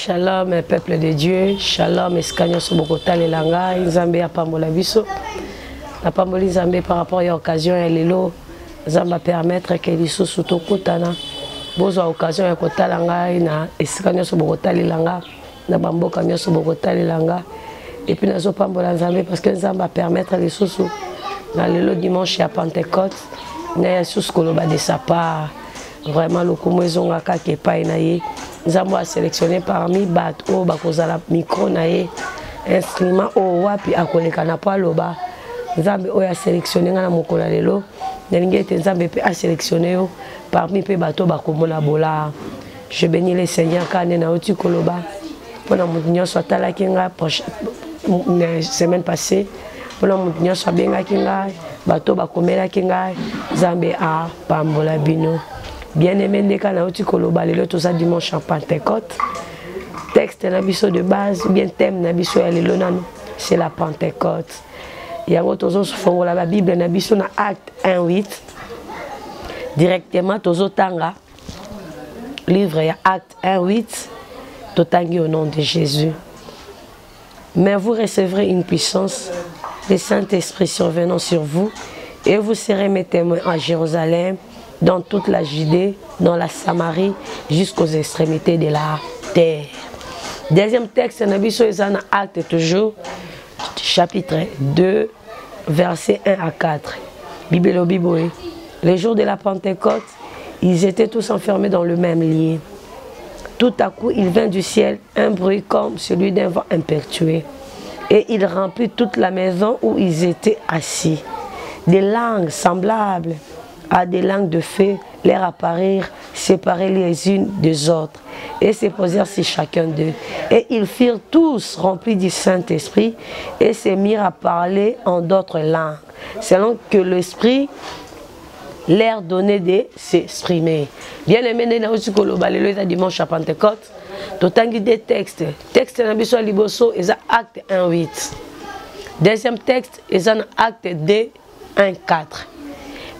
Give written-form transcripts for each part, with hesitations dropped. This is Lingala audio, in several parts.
Shalom peuple de Dieu, shalom esika nyonso bokotalela ngai, Nzambe apambola biso. Napamboli Nzambe par rapport ya occasion ya lelo, Nzambe apermettre ke lisusu tokutana. Bozwa occasion ya kotala ngai na esika nyonso bokotalela ngai, na bamboka nyonso bokotalela ngai. Et puis nazopambola Nzambe parce que Nzambe apermettre lisusu na lelo dimanche ya Pentecôte na ya lisusu koloba de sa part. Vraiment lokumu ezonga kaka epai na ye. Nzambe a sélectionné parmi bato oyo bakozala micro na ye, instrument oyo wapi akoleka na po aloba. Nzambe oyo a sélectionné nga na mokolo ya lelo, nalingi ete Nzambe pe a sélectionné yo parmi pe bato bakomona bola. Je bénis le Seigneur kaka nde nauti koloba mpona moto nyonso atalaki nga semaine passée, mpona moto nyonso abengaki ngai, bato bakomelaki ngai, Nzambe apambola bino. Bien-aimé, ndeka nauti koloba lelo toza dimanche en Pentecôte. Texte na biso de base, bien thème na biso ya lelo nano, c'est la Pentecôte. Yango tozofongola ba Bible na biso na Acte 1:8. Directement tozotanga livre ya Acte 1:8, totangi au nom de Jésus. Mais vous recevrez une puissance, le Saint-Esprit survenant sur vous, et vous serez mes témoins à Jérusalem, dans toute la Judée, dans la Samarie, jusqu'aux extrémités de la terre. Deuxième texte, na biso eza na Acte toujours, chapitre 2, versets 1 à 4. Bible elobi boye, le jour de la Pentecôte, ils étaient tous enfermés dans le même lieu. Tout à coup, il vint du ciel un bruit comme celui d'un vent impétueux, et il remplit toute la maison où ils étaient assis. Des langues semblables à des langues de feu leur apparurent, séparées les unes des autres, et se posèrent sur chacun d'eux. Et ils furent tous remplis du Saint-Esprit et se mirent à parler en d'autres langues, selon que l'Esprit leur donnait de s'exprimer. Bien-aimé, nde nauti koloba lelo eza dimanche ya Pentecôte, totangi deux textes. Texte na biso ya liboso eza Acte 1:8. Deuxième texte eza na Acte 2 1:4.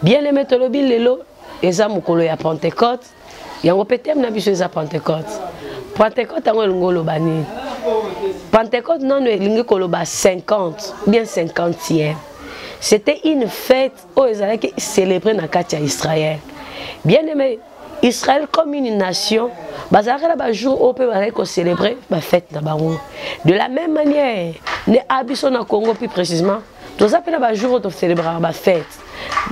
Bien-aimé, tolobi lelo eza mokolo ya Pentecôte, yango pe thème na biso eza Pentecôte. Pentecôte yango elingi koloba nini? Pentecôte nano elingi koloba 50 bien 50e. C'était une fête oyo ezalaki célébrée na kati ya Israël. Bien-aimé, Israël comme une nation, bazalaka na ba jour oyo pe bazalaki ko célébrer ba fête na bango. De la même manière, ne abiso na Congo plus précisément, toza pe na ba jour oyo to célébraka ba fête.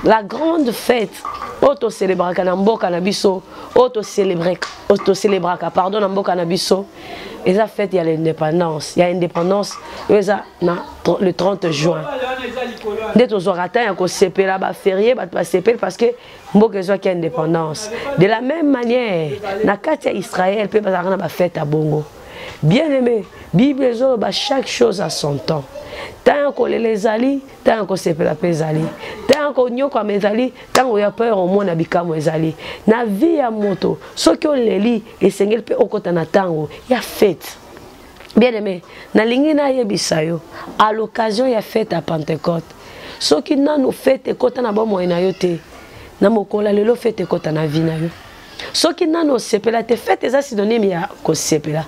La grande fête oyo to célébraka na mboka na biso, oyo to célébrer, oyo to célébraka, pardon, na mboka na biso, eza fête ya l'indépendance, ya indépendance oyo eza na le 30 juin. Nde tozwaka temps ya kosepela ba férié, bato basepeli parce que mboka ezwaki indépendance. De la même manière, na kati ya Israël pe bazalaka na ba fête ya bongo. Bien-aimé, Bible ezoloba chaque chose à son temps. Temps ya kolela ezali, temps ya kosepela pe ezali, temps ya konyokwama ezali, ntango ya peur omona bikamwa ezali. Na vie ya moto, soki oleli, esengeli pe okota na ntango ya fête. Bien-aimé, nalingi nayebisa yo, à l'occasion ya fête ya Pentecôte, soki nanu fête ekota na bomoi na yo te, na mokolo ya lelo fête ekota na vie na yo. Soki nanu osepela te, fête eza synonyme ya kosepela.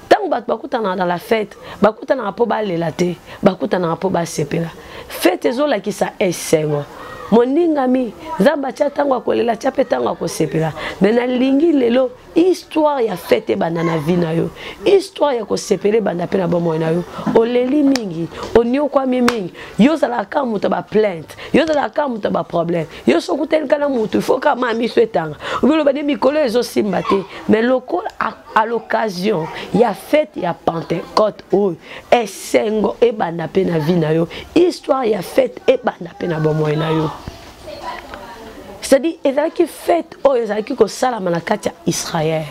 Ntango bato bakutanaka dans la fête, bakutanaka mpo balela te, bakutanaka mpo basepela. Fête ezolakisa esengo. Moningami, Nzambe atia ntango ya kolela, atia mpe ntango ya kosepela. Mais nalingi lelo histoire ya fête ebanda na vie na yo, histoire ya kosepela ebanda mpe na bomoi na yo. Oleli mingi, oniokwami mingi, yo ozalaka kaka moto ya ba plainte, yo ozalaka kaka moto ya ba problème, yo soki okutani kaka na moto, il faut kaka ma miso etanga, obi oloba nde mikolo ezosimba te. Mais lokola à l'occasion ya fête ya Pentecôte oyo, esengo ebanda mpe na vie na yo, histoire ya fête ebanda mpe na bomoi na yo. C'est-à-dire, ezalaki fête oyo ezalaki kosalama na kati ya Israël.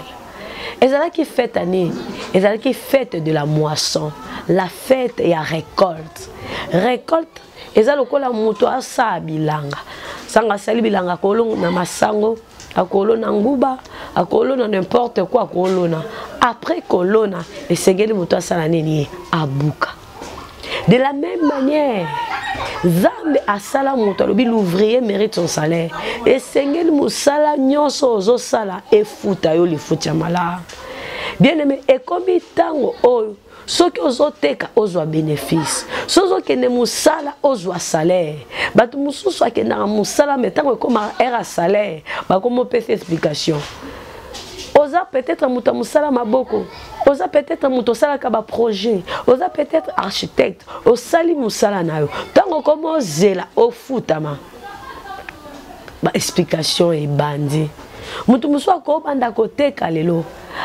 Ezalaki fête ya nini? Ezalaki fête de la moisson, la fête ya récolte. Récolte eza lokola moto asala bilanga. Sanga asali bilanga, akolona masango, akolona nguba, akolona n'importe quoi, akolona. Après kolona, esengeli moto asala nini? Abuka. De la même manière, Nzambe asala moto, alobi l'ouvrier mérite son salaire. Esengeli mosala nyonso ozosala efuta yo lifuti ya malamu. Bien aimé, ekomi ntango oyo soki ozoteka ozwa bénéfice, soki ozokende mosala ozwa salaire. Bato mosusu akendaka mosala me ntango ekomaka heure ya salaire bakoma opesa explication. Oza peut-être moto ya mosala maboko, oza peut-être moto osalaka baprojet, oza peut-être architecte, osali mosala na yo, ntango okoma ozela ofutama, baexplication ebandi. Moto mosusu akobanda koteka lelo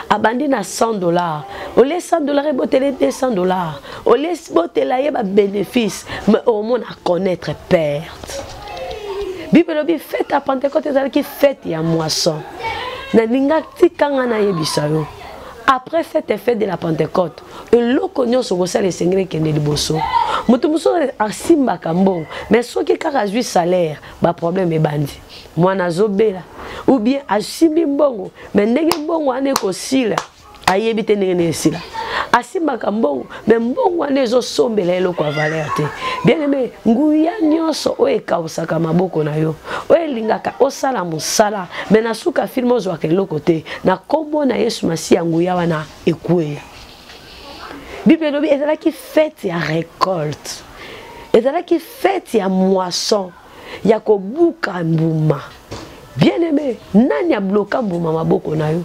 abandi na 100 $, olie 100 $ ebotela 200 $, olie botela ye babénéfice, mais omona connaître perte. Bible elobi fête ya Pentecôte ezalaki fête ya moisson. Nalinga tikanga nayebisa yo, après cette fête de la Pentecôte, eloko nyonso kosala esengeli ekende liboso. Moto mosusu asimbaka mbongo, mais soki kaka azwi salaire, baproblème ebandi, mwana azobela, ou bien asimbi mbongo, mais ndenge mbongo wana ekosila ayebi te ndenge nini esila. Asimbaka mbongo, mais mbongo wana ezosombela eloko ya valeur te. Bien aimé, nguya nyonso oyo ekausaka maboko na yo, oyo elingaka osala mosala mais na suka film ozwaka eloko te, na nkombo na Yesu Masiya, nguya wana ekweya. Bible elobi ezalaki fête ya récolte, ezalaki fête ya moisson, ya kobuka mbuma. Bien aimé, nani abloka mbuma maboko na yo?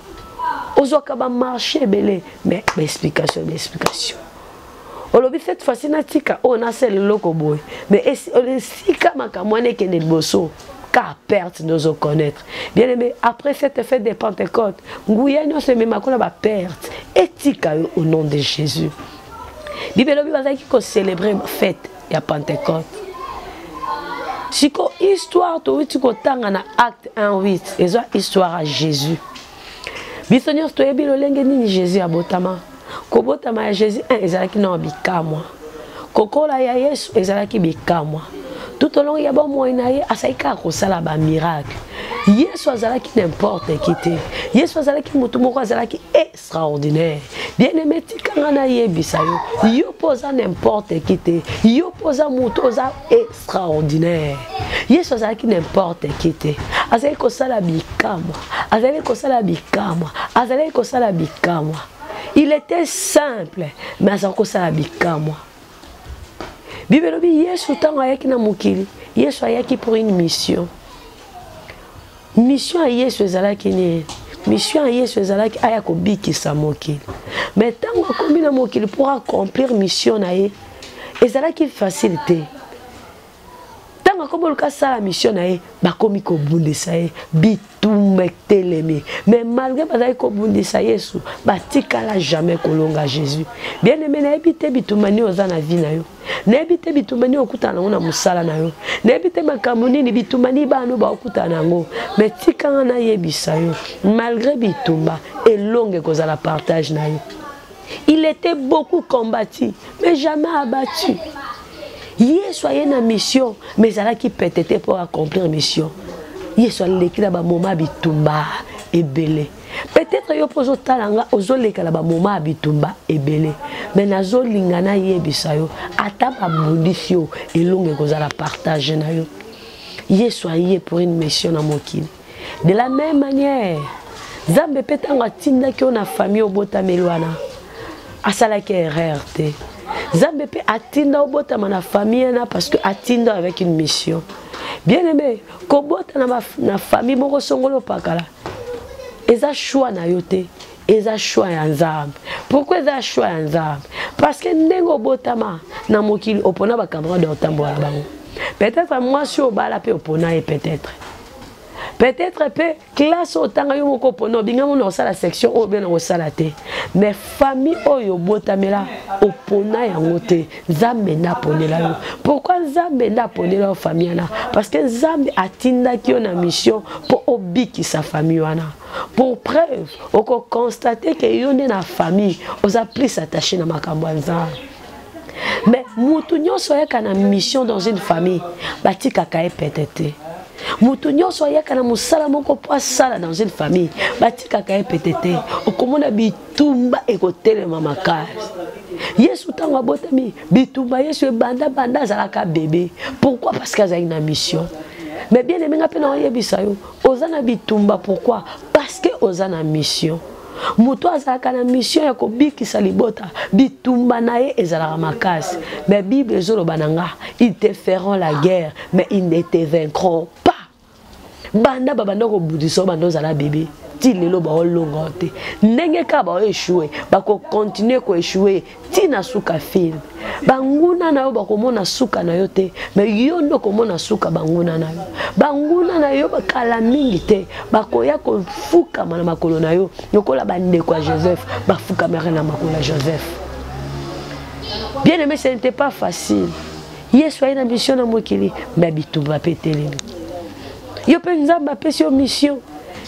Ozwaka bamarché ebele, mais baexplication, baexplication. Olobi cette fois-ci natika oyo, nasala eloko boye, mais esika makambo wana ekende liboso, ka perte nde ozoconnaître. Bien aimé, après cette fête de Pentecôte, nguya nyonso ememaka na baperte etika yo au nom de Jésus. Bible elobi bazalaki kocélébrer fête ya Pentecôte. Siko histoire towuti kotanga na Acte 1 8 eza histoire ya Jésus. Biso nyonso toyebi lolenge nini Jésus abotama. Kobotama ya Jésus 1 ezalaki na bikamwa, kokola ya Yesu ezalaki bikamwa. Tout au long ya bomoi na ye, azalaki kaka kosala bamiracle. Yesu azalaki n'importe qui te. Yesu azalaki motu moko azalaki extraordinaire. Bien aimé, tikanga nayebisa yo, yo mpo oza n'importe qui te, yo mpo oza motu oza extraordinaire. Yesu azalaki n'importe qui te. Azalaki kosala bikamwa, azalaki kosala bikamwa, azalaki kosala bikamwa. Il était simple, mais azalaki kosala bikamwa. Bible elobi Yesu ntango ayaki na mokili, Yesu ayaki pour une mission. Mission ya Yesu ezalaki nini? Mission ya Yesu ezalaki aya kobikisa mokili. Mais ntango akomi na mokili pour accomplir mission na ye, ezalaki facile te. Ntango akomi oluka asala mission na ye, bakomi kobundisa ye, bitumba etelemi. Mais malgré bazalaki kobundisa Yesu, batikala jamais kolonga Jésus. Bien aimé, nayebi te bitumba nini oza na vie na yo, nayebi te bitumba nini okutana nango na mosala na yo, nayebi te makambo nini, bitumba nini bana baokutana yango, mais tikanga nayebisa yo, malgré bitumba, elongo ekozala partage na yo. Il était beaucoup combattu, mais jamais abattu. Yesu aye na mission, mais ezalaki pete te mpo accomplir mission. Yesu aleki na bamoma ya bitumba ebele. Peut-être yo mpo ozotala nga, ozoleka na bamoma ya bitumba ebele, mais nazolinga nayebisa yo, ata babundisi yo, elongo ekozala partage na yo. Yesu aye pour une mission na mokili. De la même manière, Nzambe mpe ntango atindaki yo na famille obotameli wana, asalaki erreur te. Nzambe mpe atinda obotama na famille wana parce que atinda avec une mission. Bien aimé, kobota na famille moko songolo opakala eza choix na yo te, eza choix ya Nzambe. Pourquoi eza choix ya Nzambe? Parce que ndenge obotama na mokili, opona bacamarade ya otambola na bango. Peut-être mwasi oyo obala mpe opona ye, peut-être mpe classe oyo otanga yo moko opona, obingami na kosala section oyo obena kosala te. Mais famille oyo obotamela, opona yango te, Nzambe nde aponela yo. Pourquoi Nzambe nde aponela yo famille wana? Parce que Nzambe atindaki yo na mission mpo obikisa famille wana. Pour preuve, okoconstate ke yo nde na famille oza plus attaché na makambo ya Nzambe. Mais motu nyonso ayaka na mission dans une famille, batikaka ye pete te. Motu nyonso ayaka na mosala moko mpo asala dans une famille, batikaka ye pete te. Okomona bitumba ekotelema makasi. Yesu ntango abotami, bitumba Yesu ebanda banda azalaka bébé. Pourquoi? Parce que azalaki na mission. Mais bien aimé, nga mpe na oyebisa yo, oza na bitumba. Pourquoi? Parce que oza na mission. Moto azalaka na mission ya kobikisa libota, bitumba na ye ezalaka makasi. Mais Bible ezoloba na nga, ils te feront la guerre, mais ils ne te vaincront pas. Banda babanda kobundisa yo banda ozala bebe ti lelo baolonga yo te. Ndenge kaka baoechoue, bakokontinue koechoue ti na suka film. Banguna na yo bakomona suka na yo te, mais yo nde okomona suka banguna na yo. Banguna na yo kala mingi te bakoya kofukama na makolo na yo lokola bandeko ya Joseph bafukamaka na makolo ya Joseph. Bien aimé, ce n'était pas facile. Yesu aye na mission na mokili, mais bitumba mpe etelemi. Yo mpe Nzambe apesi yo mission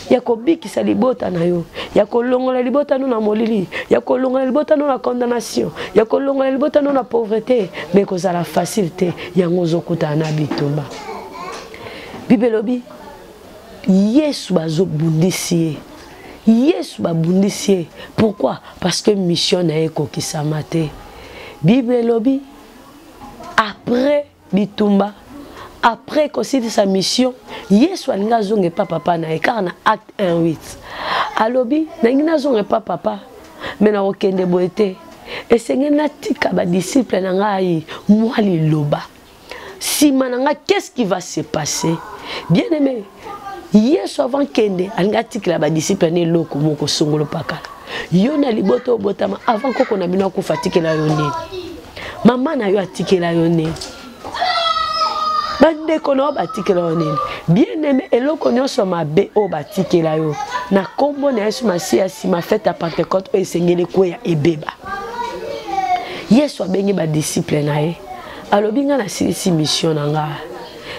ya kobikisa libota na yo, ya kolongola libota no na molili, ya kolongola libota no na condamnation, ya kolongola libota no na pauvreté, mais kozala facile te, yango ozokutana na bitumba. Bible elobi Yesu bazobundisi ye. Yesu babundisi ye. Pourquoi? Parce que mission na ye ekokisama te. Bible elobi après bitumba, après kosilisa mission, Yesu alingi azonga epa papa na ye kaka na acte 1:8. Alobi nalingi nazonga epa papa, mais nakokende boye te. Esengeli natika ba disciples na ngai mwa liloba. Sima na ngai, qu'est-ce qui va se passer? Bien aimé, Yesu avant kende alingi atikela ba disciples na eloko moko songolo pakala. Yo na libota obotama avant koko na bino akufa atikela yo nini? Mama na yo atikela yo nini? Bandeko na yo batikela yo nini? Bien aimé, eloko nyonso mabe oyo batikela yo na kombo na Yesu Masiya, nsima fete ya Pentecôte oyo esengeli kweya ebeba. Yesu abengi ba disciples na ye, alobi nga nasilisi mission na nga.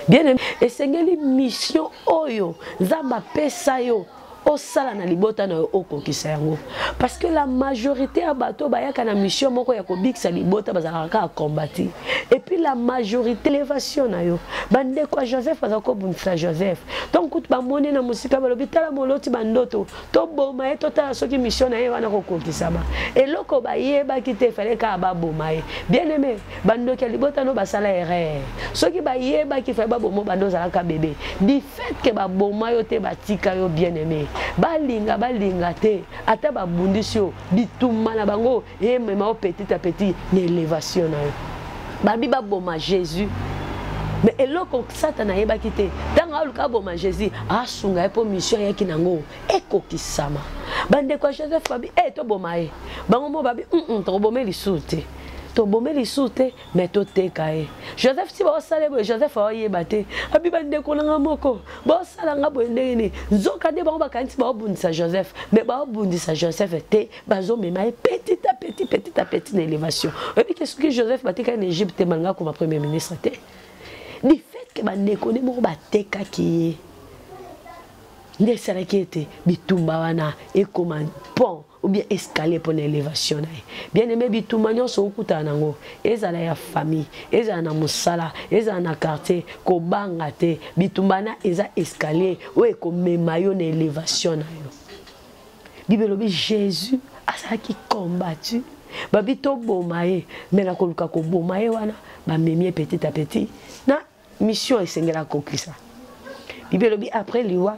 Bien aimé, esengeli mission oyo Nzambe apesa yo osala na libota na yo okokisa yango, parce que la majorité ya bato bayaka na mission moko ya kobikisa libota bazalaka kaka combati. Et puis la majorité élévation na yo, bandeko ya Joseph baza kobundisa Joseph, donc kutu bamoni na mosika balobi tala moloti bandoto, toboma ye, totala soki mission na ye wana kokokisama. Eloko bayebaki te, fallait kaka baboma ye. Bien aimé, bandoki ya libota no basala erreur. Soki bayebaki fallait baboma bando ozalaka bébé. Du fait que baboma yo te, batika yo, bien aimé. Balinga balinga te, ata babundisi yo, bitumba na bango emema yo petit à petit na élévation na yo. Babi baboma Jésus. Mais eloko Satan ayebaki te, ntango aluka aboma Jésus, asunga ye mpo mission ayaki nango ekokisama. Bandeko ya Joseph babi, eh, toboma ye. Bango mo babi, tokoboma lisusu te. Tobome lisusu te, mais toteka ye. Joseph si baosala boye, Joseph aoyeba te. Abi bandeko na nga moko, baosala nga boye ndenge nini? Nzoka nde bango bakanisi baobundisa Joseph, mais baobundisa Joseph te, bazomema ye petit à petit, petit à petit na élévation. Oyebi ke soki Joseph batekaki na Égypte te, balinga akoma premier ministre te. Du fait que bandeko nde moko batekaki ye, nde esalaki ete bitumba wana ekoma pont ou bien escalier pour l'élévation na ye. Bien aimé, bitumba nyonso okutana nango, ezala ya famille, ezala na mosala, ezala na quartier, kobanga te. Bitumba na eza escalier oyo ekomema yo na élévation na yo. Bible elobi Jésus azalaki combattu, babi toboma ye, mais na koluka koboma ye wana bamemi ye petit à petit na mission esengela kokisa. Bible elobi après liwa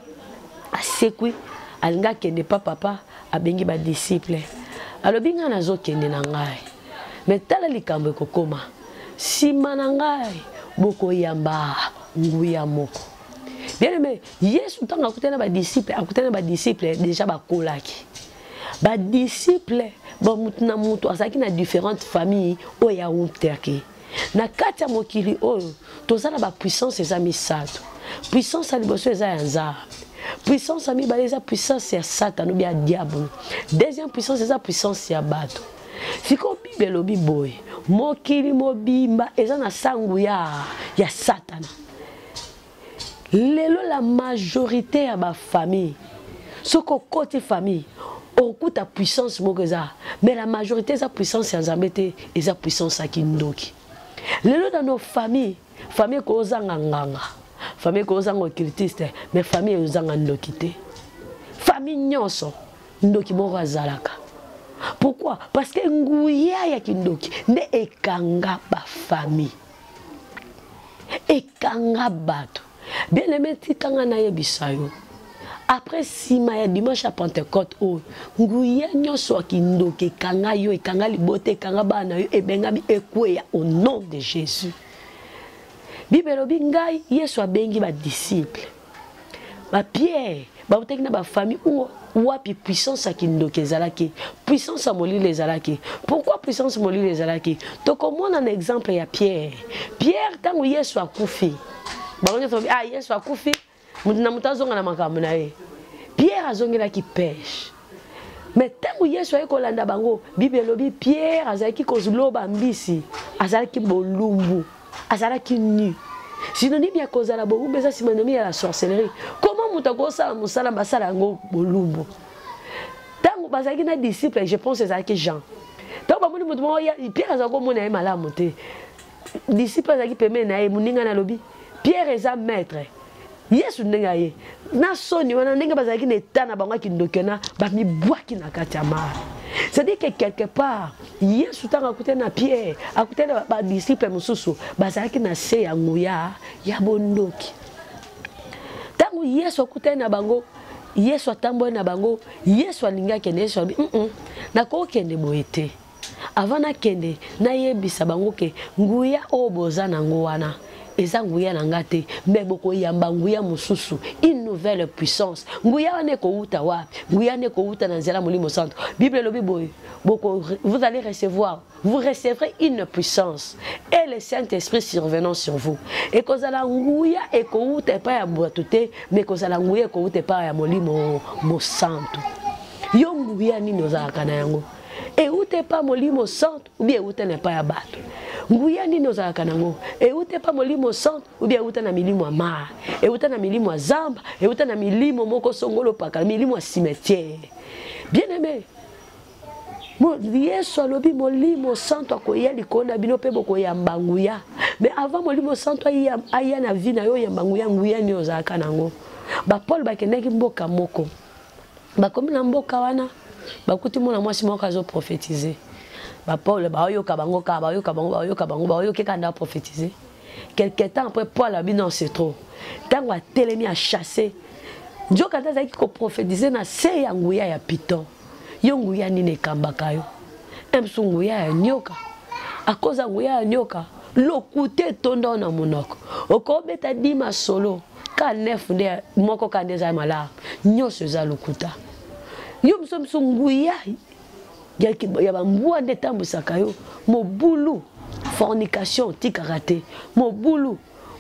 asekwi, alingi akende pa papa, abengi ba disciples, alobi ngai nazokende na ngai, mais tala likambo ekokoma nsima na ngai, bokoyamba nguya moko. Bien aimé, Yesu ntango akutani na ba disciples, akutani na ba disciples déjà bakolaki. Ba disciples, ba mutu na mutu azalaki na différentes familles oyo ya utaki. Na kati ya mokili oyo toza na ba puissance eza misato. Puissance ya liboso eza ya Nzambe. Puissance ya mibale eza puissance ya Satan ou bien ya diable. Deuxième puissance eza puissance ya bato. Sikoyo Bible elobi boye, mokili mobimba eza na sangu ya Satana. Lelo la majorité ya ba famille, soki okoti famille okuta puissance moko eza, mais la majorité eza puissance ya Nzambe te, eza puissance ya kindoki. Lelo dans nos familles, famille ekozanga nganga, famille ekozanga occultiste, mais famille ezanga ndoki te. Famille nyonso ndoki moko azalaka. Pourquoi? Parce que nguya ya kindoki nde ekanga ba famille, ekanga bato. Bien aimé, tikanga nayebisa yo, Après nsima ya dimanche ya Pentecôte oyo, nguya nyonso ya kindoki ekanga yo, ekanga libota, ekanga bana na yo, ebengami ekweya au nom de Jésus. Bible elobi ngai Yesu abengi ba disciples ba Pierre bautaki na ba famille ou wapi puissance ya kindoki ezalaki, puissance ya molili ezalaki. Pourquoi puissance molili ezalaki? Tokomona na exemple ya Pierre. Pierre ntango Yesu akufi, bango nyonso balobi, ah Yesu akufi, moto na moto azonga na makambo na ye. Pierre azongelaki pêche. Mais ntango Yesu aye kolanda bango, Bible elobi Pierre azalaki koloba mbisi, azalaki bolumbu, azalaki nu. Synonyme ya kozala bolumbu eza synonyme ya la sorcellerie. Comment moto akosala mosala basala yango bolumbu? Ntango bazalaki na disciple, je pense ezalaki Jean. Ntango bamoni moto moko, Pierre azalaki komona ye malamu te. Disciple azalaki pembeni na ye, moninga na alobi, Pierre eza maître. Yesu ndenge aye na soni wana, ndenge bazalaki na etat na bango ya kindoki wana, bamibwaki na kati ya mare. C'est-à-dire que quelque part Yesu ntango akutani na Pierre, akutani na badisciple mosusu, bazalaki na se ya nguya ya bondoki. Ntango Yesu akutani na bango, Yesu atamboli na bango, Yesu alingi akende, Yesu alobi, nakokende boye te. Avant nakende, nayebisa bango ke nguya oyo boza nango wana eza nguya na nga te, mais bokoyamba nguya mosusu, une nouvelle puissance. Nguya wana ekowuta wapi? Nguya wana ekowuta na nzela Molimo Santo. Bible elobi boye, boko, vous allez recevoir, vous recevrez une puissance et le Saint-Esprit survenant sur vous. Ekozala nguya ekowuta epai ya bato te, mais ekozala nguya ekowuta epai ya Molimo Mosantu. Yo nguya nini ozalaka na yango? Euta epa Molimo Santo ou bien euta na epai ya bato? Nguya nini ozalaka nango? Euta epa Molimo Santo ou bien euta na milimo ya mar, euta na milimo ya zamba, euta na milimo moko songolo pakala, milimo ya cimetière. Bien aimé, Yesu alobi Molimo Santo akoya likolo na bino mpe bokoyamba nguya. Mais avant Molimo Santo aya na vie na yo, oyamba nguya, nguya nini ozalaka nango? Ba Paul bakendaki mboka moko, bakomi na mboka wana, bakuti mwana mwasi moko azo prophétiser. Ba Paul baoyoka bango kaka, baoyoka bango, baoyoka bango, baoyoki kaka nda prophétiser. Quelque temps après, Paul abi non, c'est trop. Ntango atelemi a chasser, nzoka nde azalaki koprophétiser na se ya nguya ya Python. Yo nguya nini ekambaka yo? Mosusu nguya ya nyoka. Akoza nguya ya nyoka, lokuta etonda na monoko. Okobeta dima solo, ka nef nde moko ka nde eza malamu, nyonso eza lokuta. Yo mosusu mosusu nguya ya bambwa nde etambwisaka yo. Mobulu, fornication tikaka te, mobulu,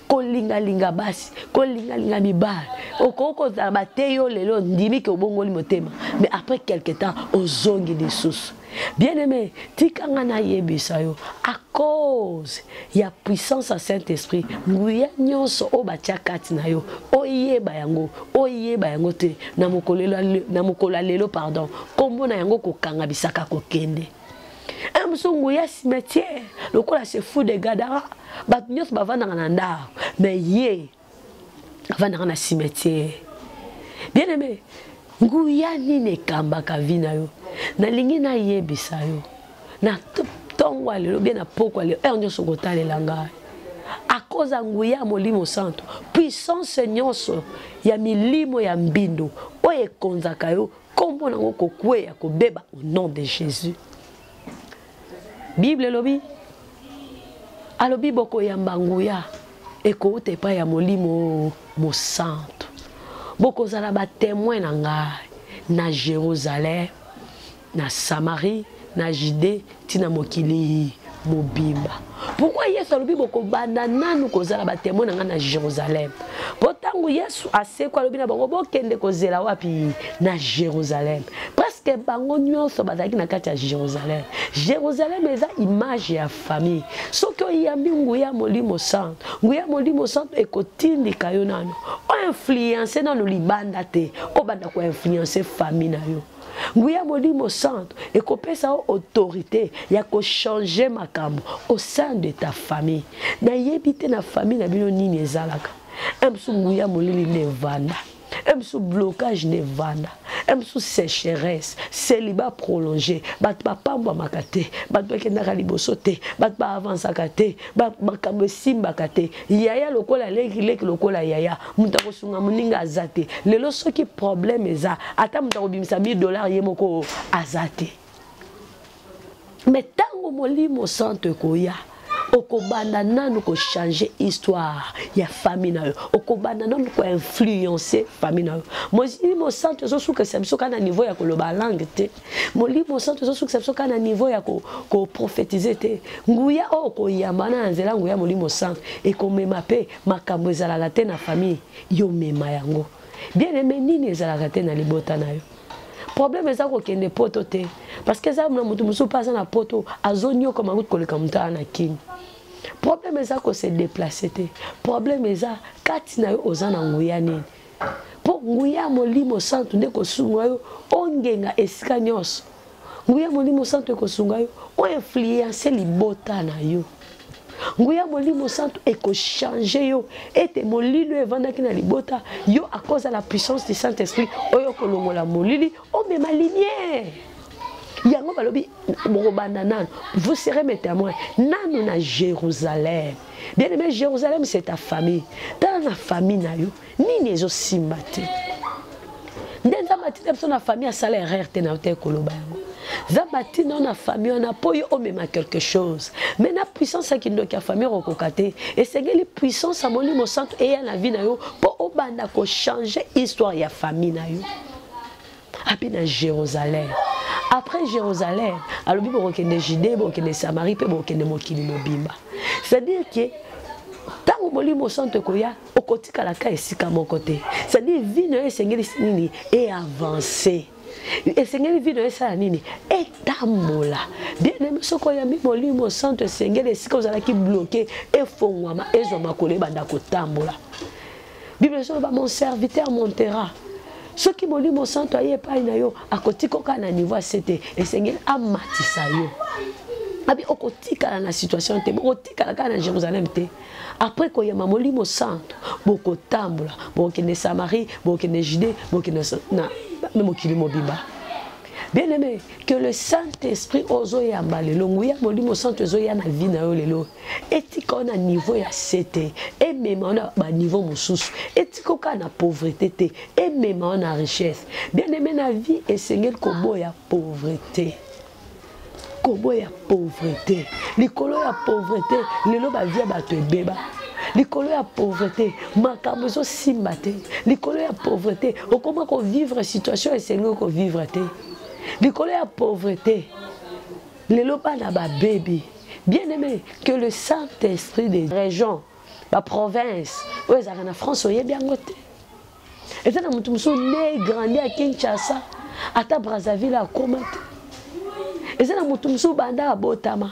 kolingalinga basi, kolingalinga mibali. Okoki kozala bate yo lelo ndimi ke obongoli motema, mais après quelque temps ozongi lisusu. Bien aimé, tika nga nayebisa yo, à cause ya puissance ya Saint-Esprit, nguya nyonso oyo batia kati na yo, oyeba yango, oyeba yango te, na mokolo ya lelo, pardon, kombo na yango kokanga bisaka kokende. Un mosusu nguya cimetière, lokola ce fou de Gadara, bato nyonso bavandaka na ndako, mais ye avandaka na cimetière. Bien aimé, nguya nini ekambaka vie na yo? Nalingi nayebisa yo na ntongo ya lelo, bien na pokwa lelo, heure nyonso kotalela ngai. À cause ya nguya ya Molimo Santo, puissance nyonso ya milimo ya mbindo oyo ekonzaka yo, kombo nango kokweya, kobeba au nom de Jésus. Bible elobi, alobi bokoyamba nguya ekouta epai ya Molimo Mosantu, bokozala ba témoin na ngai na Jérusalem, na Samarie, na Judée, ti na mokili mobimba. Pourquoi Yesu alobi bokobanda nanu kozala ba témoin na ngai na Jérusalem? Po tango Yesu asekwa alobi na bango bokende kozela wapi? Na Jérusalem. Presque bango nyonso bazalaki na kati ya Jérusalem. Jérusalem eza image ya famille. Soki oyambi nguya Molimo Santo, nguya Molimo Santo ekotindika yo nanu oinfluence nanu libanda te, obanda koinfluence famille na yo. Nguya Molimo Santo ekopesa yo autorité ya kochanger makambo au sein de ta famille. Nayebi te na famille na bino nini ezalaka. Un mosusu nguya molili nde evanda. Mosusu blocage nde evanda, mosusu sécheresse, célibat prolongé, bato bapambwamaka te, bato bakendaka liboso te, bato baavansaka te, makambo esimbaka te. Yaya lokola leki, leki lokola yaya, moto akosunga moninga aza te. Lelo soki problème eza, ata moto akobimisa 1000 dollars ye moko aza te. Mais ntango Molimo Santo ekoya, okobanda nanu kochanger histoire ya famille na yo, okobanda nanu koinfluencer famille na yo. Molimo Santo ezosukisa biso kaka na niveau ya koloba langue te, Molimo Santo ezosukisa biso kaka na niveau ya koprophétiser te. Nguya oyo koyamba na nzela nguya Molimo Santo ekomema mpe makambo ezalaka te na famille, yo mema yango. Bien aimé, nini ezalaka te na libota na yo? Problème eza kokende poto te, parce que eza na moto mosusu mpe aza na poto azonyokama kutu koleka moto aza na kini. Problème eza kose déplacer te, problème eza kati na yo oza na nguya nini, mpo nguya Molimo Santu nde kosunga yo ongenga esika nyonso. Nguya Molimo Santu ekosunga yo oinfluence libota na yo. Nguya Molimo Santu ekochange yo ete molili oyo evandaki na libota yo, à cause ya la puissance du Saint-Esprit oyo kolongola molili, omema lumière. Yango balobi bokobanda nanu, vous serez mes témoins nanu na Jérusalem. Bien aimé, Jérusalem, c'est ta famille. Tala na famille na yo nini ezosimba te. Nde Nzambe atinda biso na famille, asala erreur te na yo te koloba yango. Nzambe atinda yo na famille wana mpo yo omema quelque chose, mais na puissance ya kindoki ya famille okokoka te. Esengeli puissance ya Molimo Santo eya na vie na yo mpo obanda kochanger histoire ya famille na yo. Api na Jérusalem, après Jérusalem alobi bokokende Judée, bokokende Samarie mpe bokokende mokili mobimba. C'est-à-dire que ntango Molimo Santo ekoya, okotikala ka esika moko te. C'est-à-dire vie na yo esengeli nini? Eavance. Esengeli vie na yo esala nini? Etambola. Bien aimé, soki oyambi Molimo Santo, esengeli esika ozalaki bloqué efongwama, ezwa makolo, ebanda kotambola. Bible ezoloba mon serviteur montera. Soki Molimo Santo aye epai na yo, akotika kaka na niveau ase te, esengeli amatisa yo. Abi okotikala na situation te, bokotikala kaka na Jérusalem te. Après koyamba Molimo Santo, bokotambola, bokokende Samarie, bokokende Judée, bokokende na mokili mobimba. Bien aimé, que le Saint-Esprit ozoyamba lelo, nguya Molimo Santo ezoya na vie na yo lelo, etika yo na niveau ya se te, emema yo na baniveau mosusu. Etika yo kaka na pauvreté te, emema yo na richesse. Bien aimé, na vie esengeli koboya pauvreté, koboya pauvreté. Likolo ya pauvreté lelo bavie ya bato ebeba. Likolo ya pauvreté makambo ezosimba te. Likolo ya pauvreté okoma kovivre situation esengeli kovivre te. Likolo ya pauvreté lelo bana babebi. Bien aimé, que le Saint-Esprit des régions, baprovince oyo ezalaka na France, oyebi yango te. Eza na moto mosusu né grandi ya Kinshasa, ata Brazzaville akoma te. Eza na moto mosusu banda abotama,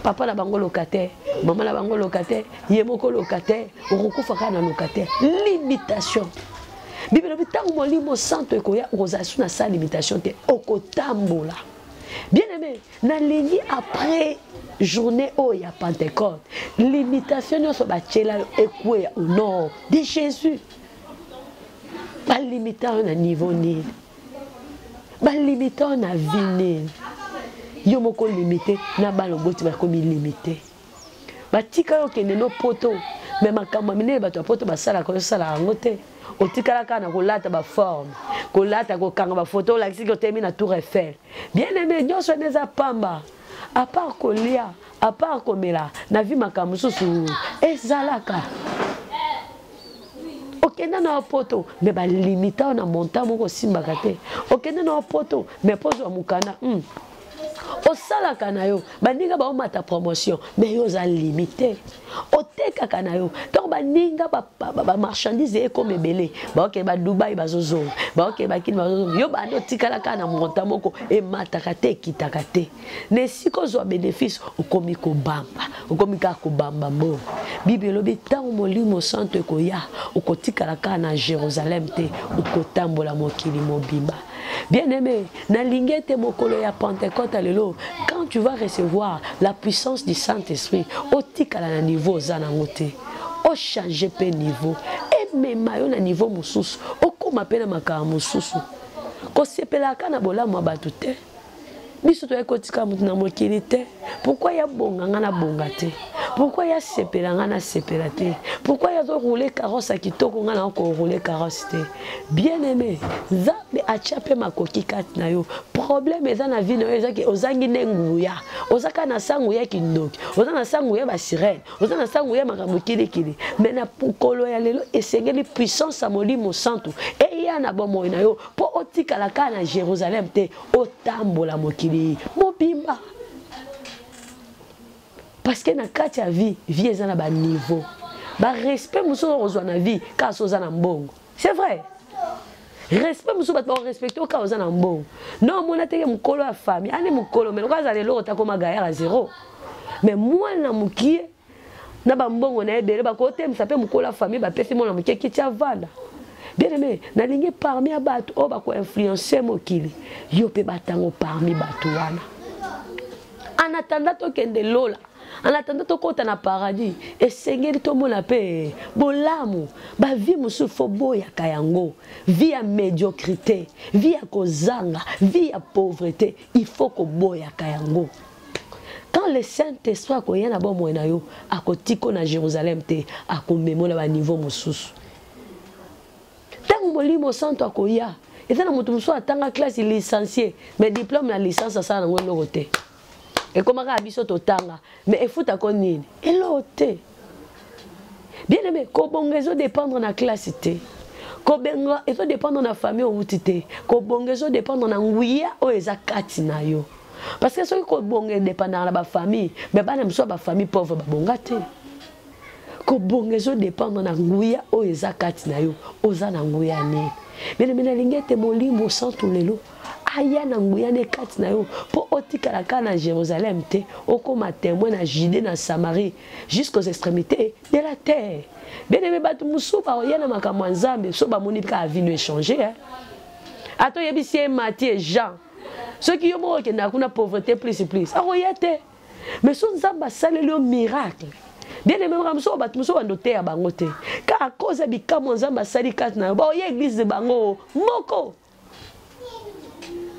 papa na bango locataire, mama na bango locataire, ye moko locataire, okokufa kaka na locataire. Limitation. Bible elobi ntango Molimo Santo ekoya, okozala su na sa limitation te, okotambola. Bien aimé, nalingi après journée oyo ya Pentecôte, limitation nyonso batiela yo ekweya au nom de Jésus. Balimita yo na niveau nini? Balimita yo na vie nini? Yo moko limité na bana oboti bakomi limité. Batika yo okende no poto, mais makambo ya minene bato ya poto basalaka, osalaka yango te. Otikala kaka na kolata baforme, kolata, kokanga bafoto, olakisiki otemi na Tour Eiffel. Bien aimé, nyonso wana eza pamba. À part kolia, à part komela, na vie makambo mosusu ezalaka. Okende na poto, mais balimita yo na montant moko osimbaka te. Okende na poto, mais mpo ozwa mokanda, osalaka na yo, baninga baomata promotion, mais yo oza limité. Otekaka na yo, ntango baninga bamarchandise ekoma ebele, baokende badubai bazozonga, baokende bakini bazozonga, yo banda otikala kaka na montant moko, emataka te, ekitaka te. Na esika ozwa bénéfice, okomi kobamba, okomi kaka kobamba mbongo. Bible elobi ntango Molimo Santo ekoya, okotikala kaka na Jérusalem te, okotambola mokili mobimba. Bien aimé, nalingi ete mokolo ya Pentecôte lelo, quand tu vas recevoir la puissance du Saint-Esprit, otikala na niveau oza nango te, ochange mpe niveau. Emema yo na niveau mosusu, okóma mpe na makambo mosusu. Kosepelaka na bolamu ya bato te. Biso toyaki kotika moto na mokili te. Pourquoi ya bonga nga na bonga te? Pourquoi ya sepela nga na sepela te? Pourquoi ya roule carrosse ya kitoko nga na ko roule carrosse te? Bien aimé, Nzambe atia mpe makoki kati na yo. Problème eza na vie na yo eza ke ozangi nde nguya. Oza kaka na sa nguya kindoki, oza na sa nguya ba sirène, oza na sa nguya makambo kilikili. Mais na mokolo ya lelo esengeli puissance ya Molimo Santu eya na bomoi na yo mpo otikala kaka na Jérusalem te, otambola mokili mobimba. Parce que na kati ya vie, vie eza na ba niveau. Ba respect mosusu okozwa na vie kaka so oza na mbongo. C'est vrai. Respect mosusu bato bakorespecte yo kaka oza na mbongo. Non, omona teke mokolo ya famille, ani mokolo, mais lokola azala eloko te akoma gaillard à zéro. Mais mwana mokie na bambongo na ye ebele bakotemisa mpe mokolo ya famille bapesi mwana mokie kiti avanda. Bien aimé, nalingi parmi ya bato oyo bakoinfluence mokili, yo mpe batango parmi bato wana. En attendant tokende lola, en attendant tokota na paradis, esengeli tomona mpe bolamu. Ba vie mosusu fo boyaka yango, vie ya médiocrité, vie ya kozanga, vie ya pauvreté, il faut koboyaka yango. Quand le Saint-Esprit akoya na bomoi na yo, akotiko na Jérusalem te, akomemo na ba niveau mosusu. Ntango Molimo Santo akoya, eza na moto mosusu atanga classe licencié, mais diplôme na licence asala nango eloko te. Ekomaka ya biso totanga, mais efutako nini? Eloko te. Bien aimé, kobonga ezo dépendre na classe te. Kobenga ezo dépendre na famille owuti te. Kobonga ezo dépendre na nguya oyo eza kati na yo. Parce que soki kobonga edépendaka na ba famille, mais bana mosusu ya ba famille pauvre babonga te. Kobonga ezo dépendre na nguya oyo eza kati na yo. Oza na nguya nini? Bien aimé, nalingi ete Molimo Santu lelo aya na nguya ne kati na yo mpo otikala kaka na Jérusalem te, okoma témoin na Judée, na Samarie, jusqu'aux extrémités de la terre. Bien aimé, bato mosusu baoya na makambo ya Nzambe so bamoni kaka vie no échanger, hein? Ata oyebisi ye Matthieu, Jean, soki yo moko okendaka kuna pauvreté plus plus, akoya te. Mais so Nzambe asaleli yo miracle, bien aimé, makambo mosusu bato mosusu bando teya bango te, kaka à cause ya bikamwa Nzambe asali kati na yo, baoya église bango moko.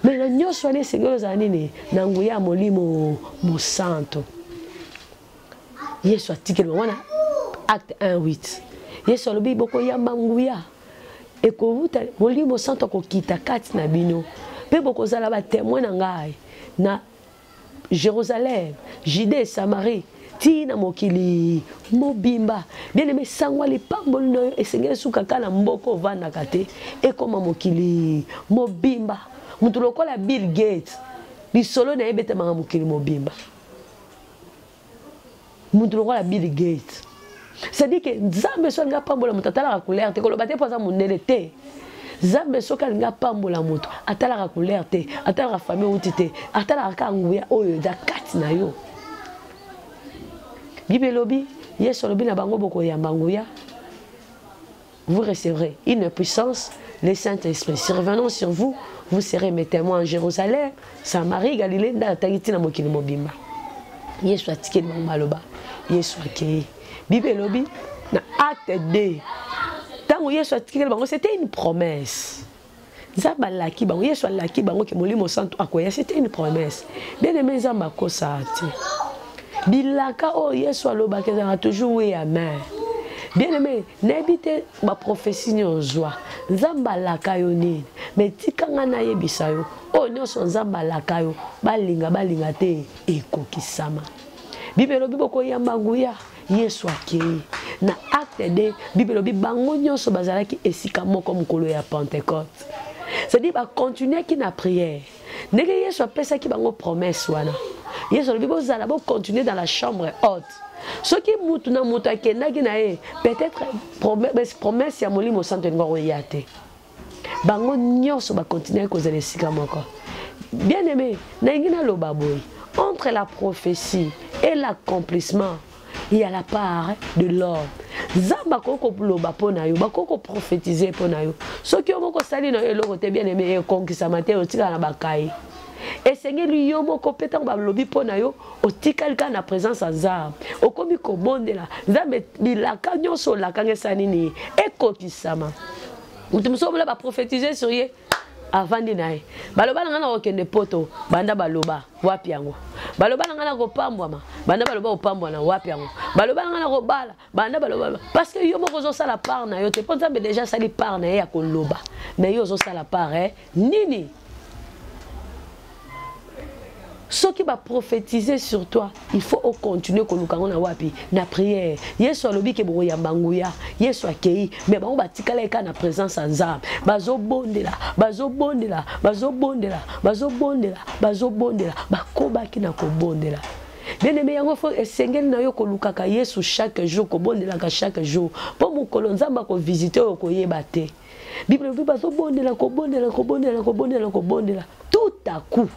Mais na nyonso wana esengeli ozala nini? Na nguya ya Molimo Mosantu. Yesu atikeli bango wana acte 1 8. Yesu alobi bokoyamba nguya ekowuta Molimo Santu akokita kati na bino mpe bokozala ba témoin na ngai na Jérusalem, Judée, Samarie, ti na mokili mobimba. Bien aimé, sangwa lipamboli na yo esengeli suka kaka na mboka ovandaka te, ekoma mokili mobimba. Moto lokola Bill Gates, lisolo na ye ebetamaka mokili mobimba. Moto lokola Bill Gates, c'est-à-dire que Nzambe soki alingi apambola moto atalaka couleur te, koloba te mpo aza mondele te. Nzambe soki alingi apambola moto atalaka couleur te, atalaka famille outi te, atalaka kaka nguya oyo eza kati na yo. Bible elobi, Yesu alobi na bango bokoyamba nguya, vous recevrez une puissance, le Saint-Esprit survenant sur vous, vous serez mes témoins en Jérusalem, Samarie, Galilée, nda atangi tina mokili mobimba. Yesu atikeli bango maloba, Yesu akei. Bible elobi na acte 2, ntango Yesu atikeli bango, c'était une promesse. Nzambe alaki bango, Yesu alaki bango ke Molimo Santu akoya, c'était une promesse. Bien aimé, Nzambe akosa te. Bilaka oyo Yesu alobaka ezalaka toujours oui amen. Bien aimé, nayebi te ba prophétie nini ozwa. Nzambe alaka yo nini? Mais tika nga nayebisa yo, oyo nyonso Nzambe alaka yo, balinga balinga te ekokisama. Bible elobi bokoyamba nguya. Yesu akei. Na acte 2, Bible elobi bango nyonso bazalaki esika moko mokolo ya Pentecôte. C'est-à-dire ba continuaki na prière. Ndenge Yesu apesaki bango promesse wana. Yesu alobi bozala bo continuer dans la chambre haute. Soki mutu na mutu akendaki na ye, peut-être promesse ya Molimo Santo elinga koya te. Bango nyonso ba continuer kozala esika moko. Bien aimé, nalingi naloba boye, entre la prophétie et l'accomplissement, il y a la part de l'homme. Nzambe akoki koloba mpo na yo, bakoki koprophétiser mpo na yo. Soki yo moko osali na yo eloko te, bien aimé, ekonkisama te, otikala na bakaye. Esengeli yo moko mpe ntango balobi mpo na yo, otikali kaka na présence ya Nzambe, okomi kobondela Nzambe, bilaka nyonso olakanga esala nini? Ekokisama. Moto mosusu omona baprophétise sur ye, avandi na ye, baloba na ngai nakokende poto, banda baloba wapi yango? Baloba na ngai nakopambwama, banda baloba kopambwana wapi yango? Baloba na ngai nakobala, banda baloba. Parce que yo moko ozosala part na yo te, mpo Nzambe déjà asali part na ye ya koloba, mais yo ozosala part eh? Nini? Soki baprophétise sur toi, il faut ocontinue koluka yango na wapi? Na prière. Yesu alobi ke bokoyamba nguya. Yesu akei, mais bango batikala eka na présence ya Nzambe, bazobondela, bazobondela, bazobondela, bazobondela, bazobondela, bakobaki na kobondela. Bien aimé, yango fo esengeli na yo kolukaka Yesu chaque jour, kobondelaka chaque jour, mpo mokolo Nzambe akovisite oyo koyeba te. Bible elobi bazobondela, kobondela, kobondela, kobondela, kobondela, tout à coup,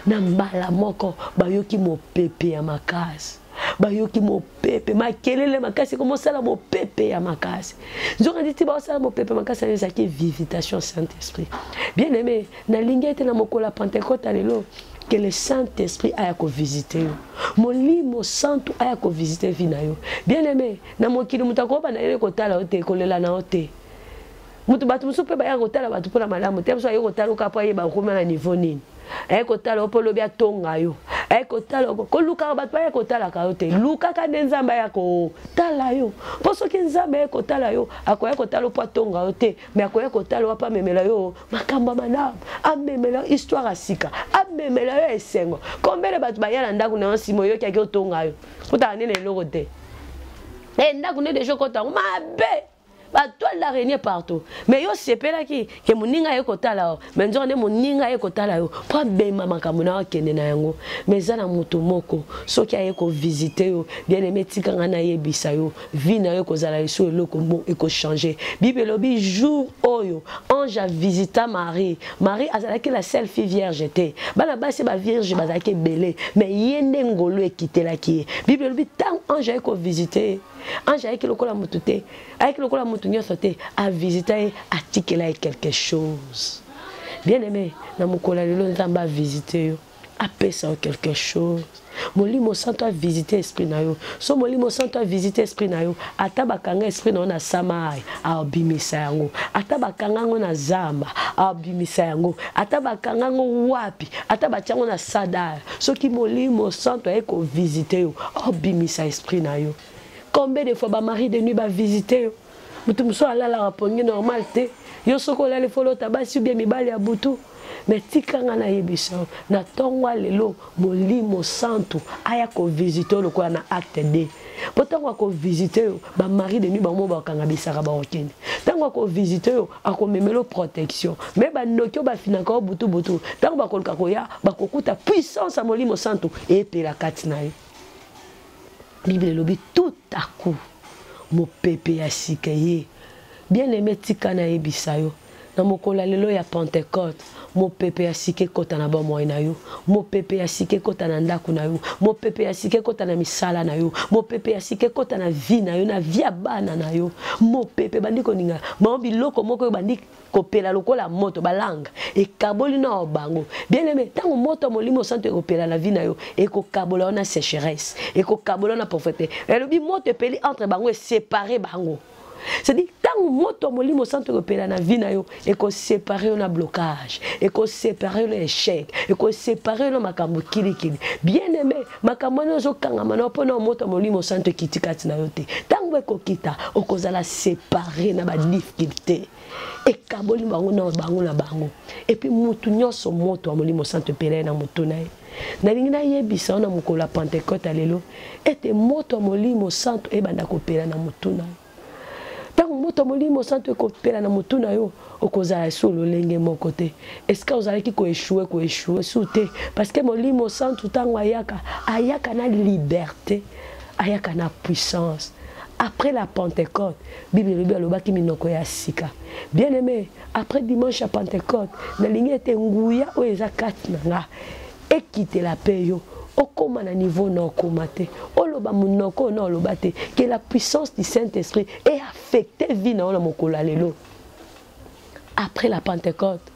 na mbala moko, bayoki mopepe ya makasi, bayoki mopepe, makelele makasi ekomosala mopepe ya makasi. Nzoka nditi baosala mopepe makasi wana ezalaki visitation Saint Esprit. Bien aimé, nalingi ete na mokolo ya Pentecôte ya lelo, que le Saint Esprit aya kovisite yo, Molimo Santu aya kovisite vie na yo. Bien aimé, na mokili moto akoba na ye kotala yo te, kolela na yo te. Moto, bato mosusu mpe bayaka kotala bato mpona malamu te. Mosusu aye kotala oka mpo ayeba okoma na niveau nini, aye kotala yo mpo lobi atonga yo, aye kotala yo. Kolukaka bato baya kotalaka yo te, lukaka nde Nzambe aya kotala yo. Mpo soki Nzambe aye kotala yo, akoya kotala yo mpo atonga yo te, mais akoya kotala yo mpo amemela yo makambo ya malamu, amemela yo histoire ya sika, amemela yo esengo. Kombele bato baya na ndako na yo, nsima oyoki aki otonga yo, kotala nini? Eloko te. E ndako nde deja okota yango mabe, batoile d'araignée partout, mais yo sepelaki ke moninga aye kotala yo. Mais nzoka nde moninga aye kotala yo mpo abema makambo na yo, akende na yango. Mais eza na moto moko, soki aye kovisite yo, bien aimé, tika ngai nayebisa yo, vie na yo ekozala lisusu eloko mo ekochange. Bible elobi, jour oyo ange avisita Marie, Marie azalaki la seule fille vierge te, bana basi bavierge bazalaki ebele, mais ye nde ngolu ekitelaki ye. Bible elobi, ntango ange aye kovisite ye, ange ayaki lokola motu te, ayaki lokola motu nyonso te. Avisita ye, atikela ye quelque chose. Bien aimé, na mokolo ya lelo, Nzambe avisite yo, apesa yo quelque chose. Molimo Santo avisite esprit na yo. So Molimo Santo avisite esprit na yo, ata bakanga esprit na yo na samai, abimisa yango. Ata bakanga yango na zamba, abimisa yango. Ata bakanga yango wapi, ata batia yango na sadar, soki Molimo Santo aye kovisite yo, abimisa esprit na yo. Combien de fois bamari de nuit bavisite yo? Moto mosusu alalaka pongi normal te. Yo soki olali, folota basi ubie mibali ya butu. Mais tika nga nayebisa yo, na ntongo ya lelo, Molimo Santu aya kovisite yo lokola na Acte 2. Mpo ntango akovisite yo, bamari de nuit bango bakanga bisaka, bakokende. Ntango akovisite yo, akomemela yo protection. Me bandoki oyo bafinaka yo butu butu, ntango bakoluka koya, bakokuta puissance ya Molimo Santu epela kati na yo. Bible elobi, tout à coup, mopepe ya sika ye. Bien aimé, tika nayebisa yo, na mokolo ya lelo ya Pentecôte, mopepe ya sika ekɔta na bomoi na yo, mopepe ya sika ekɔta na ndako na yo, mopepe ya sika ekɔta na misala na yo, mopepe ya sika ekɔta na vie na yo, na vie ya bana na yo. Mopepe bandi koninga bango, biloko moko oyo bandi kopela lokola moto, balanga ekaboli na bango. Bien aimé, ntango moto ya Molimo Santo ekopela na vie na yo, ekokabola yo na sécheresse, ekokabola yo na pauvreté. Elobi moto epeli entre bango, esepare bango. C'est-à-dire, ntango moto ya Molimo Santo ekopela na vie na yo, ekosepare yo na blocage, ekosepare yo na échec, ekosepare yo na makambo kilikili. Bien aimé, makambo wana ozokangama na mpo na moto ya Molimo Santo ekiti kati na yo te. Ntango ekokita, okozala separe na badifficulté. Ekaboli bango na bango na bango. Et puis mutu nyonso, moto ya Molimo Santo epela ye na motu na ye. Nalingi nayebisa yo, na mokolo ya Pentecôte ya lelo, ete moto ya Molimo Santo ebanda kopela na motu na yo. Ntango moto ya Molimo Santo ekopela na motu na yo, okozala su lolenge moko te. Esika ozalaki koéchouer, koéchouer su te, parce que Molimo Santo, ntango ayaka, ayaka na liberté, ayaka na puissance. Après la Pentecôte, Bible elobi alobaki minoko ya sika. Bien aimé, après dimanche ya Pentecôte, nalingi ete nguya oyo eza kati na nga ekitela mpe yo, okóma na niveau na okóma te, oloba monoko oyo na oloba te. Que la puissance du Saint Esprit e affecte vie na yo na mokolo ya lelo. Après la Pentecôte,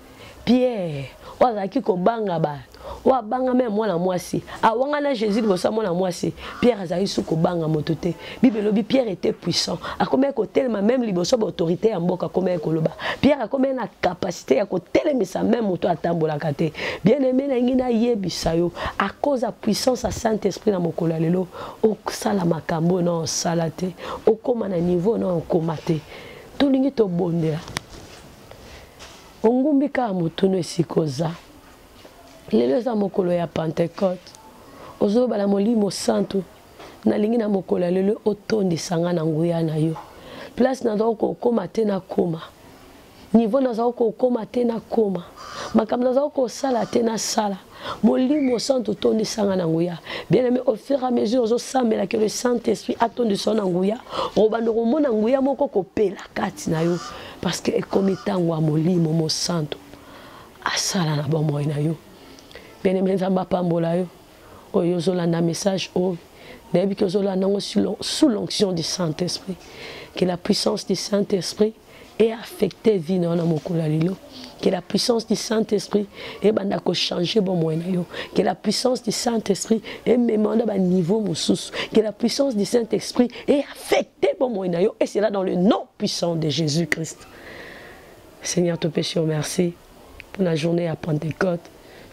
Pierre, Oyo azalaki kobanga bato, oyo abanga meme mwana mwasi, awangana Jésus liboso ya mwana mwasi. Pierre azalaki su kobanga moto te. Bible elobi Pierre était puissant, akomaki kotelema meme liboso ya baautorité ya mboka, akomaki koloba. Pierre akomaki na capacité ya kotelemisa meme moto atambolaka te. Bien aimé, nalingi nayebisa yo, à cause ya puissance ya Saint Esprit na mokolo ya lelo, osala makambo oyo na osala te, okóma na niveau na okóma te. Tolingi tobondela. Ongumbi kaka motunu esika oza. Lelo eza mokolo ya Pentecote. Ozoloba na Molimo Santu, nalingi na mokolo ya lelo otondisa nga na nguya na yo. Place nazali kokoma te nakoma. Niveau nazali kokoma te nakoma. Makambo nazali kosala te nasala. Molimo Santu tondisa nga na nguya. Bien aimé, au fur et à mesure ozosambela que le Saint-Esprit atondisa yo na nguya, obanda komona nguya moko kopela kati na yo, parce que ekomi ntango ya Molimo Mosantu asala na bomoi na yo. Bien aimé, Nzambe apambola yo. Oyo ozolanda message oyo, nayebi ke ozolanda yango sous l'onction du Saint-Esprit. Que la puissance du Saint-Esprit ait affecté vie na yo na mokolo ya lelo. Que la puissance du Saint-Esprit ebanda kochanger bomoi na yo. Que la puissance du Saint-Esprit emema na baniveau mosusu. Que la puissance du Saint-Esprit ait affecté bomoi na yo, et c'est là dans le nom puissant de Jésus-Christ. Seigneur, topesi yo merci pour la journée à Pentecôte.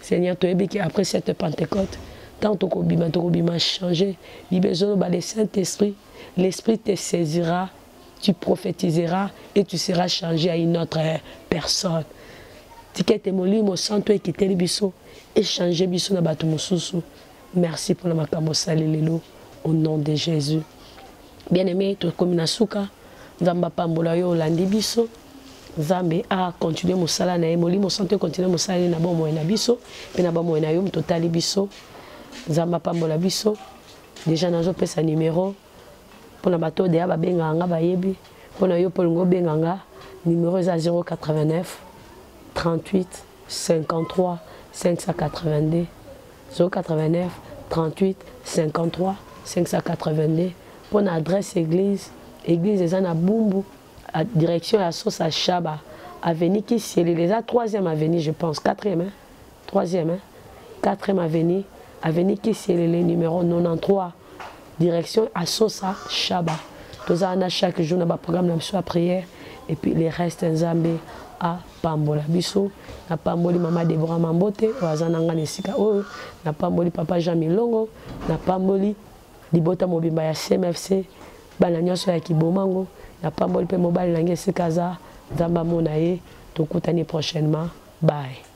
Seigneur, toyebi ke après cette Pentecôte, tant tokobima, tokobima changer. Bible ezoloba le Saint-Esprit, l'Esprit te saisira, tu prophétiseras et tu seras changé à une autre personne. Tika ete Molimo Santo ekiteli biso, échanger biso na bato mosusu. Merci pour la makambo osali lelo au nom de Jésus. Bien-aimé, tokomi na suka. Nzambe apambola yo olandi biso. Nzambe a continuer mosala na ye, Molimo Santo continue mosala na ye na bomoi na biso mpe na bomoi na yo moto otali biso. Nzambe apambola biso. Déjà nazopesa numero mpona bato oyo deya babengaka nga bayebi, mpona yo mpo olingi obenga nga, numero eza 089 38 53 582, 089 38 53 582. Mpona adresse église, église eza na Bumbu, direction ya Sosa Shaba, avenue Kisielele, eza 3e avenue je pense, 4e, hein? 3e, hein? 4e avenue, avenue Kisielele numéro 93, direction Asosa Shaba. Tozala na chaque jour na ba programme na biso ya prière, et puis les restes Nzambe apambola biso. Napamboli mama Deborah Mambote oyo aza na nga na esika oyo, napamboli papa Jean Milongo, napamboli libota mobimba ya CMFC, bana nyonso ya Kibomango, napamboli mpe mobali na ngai esika aza. Nzambe amona ye. Tokutani prochainement. Bye.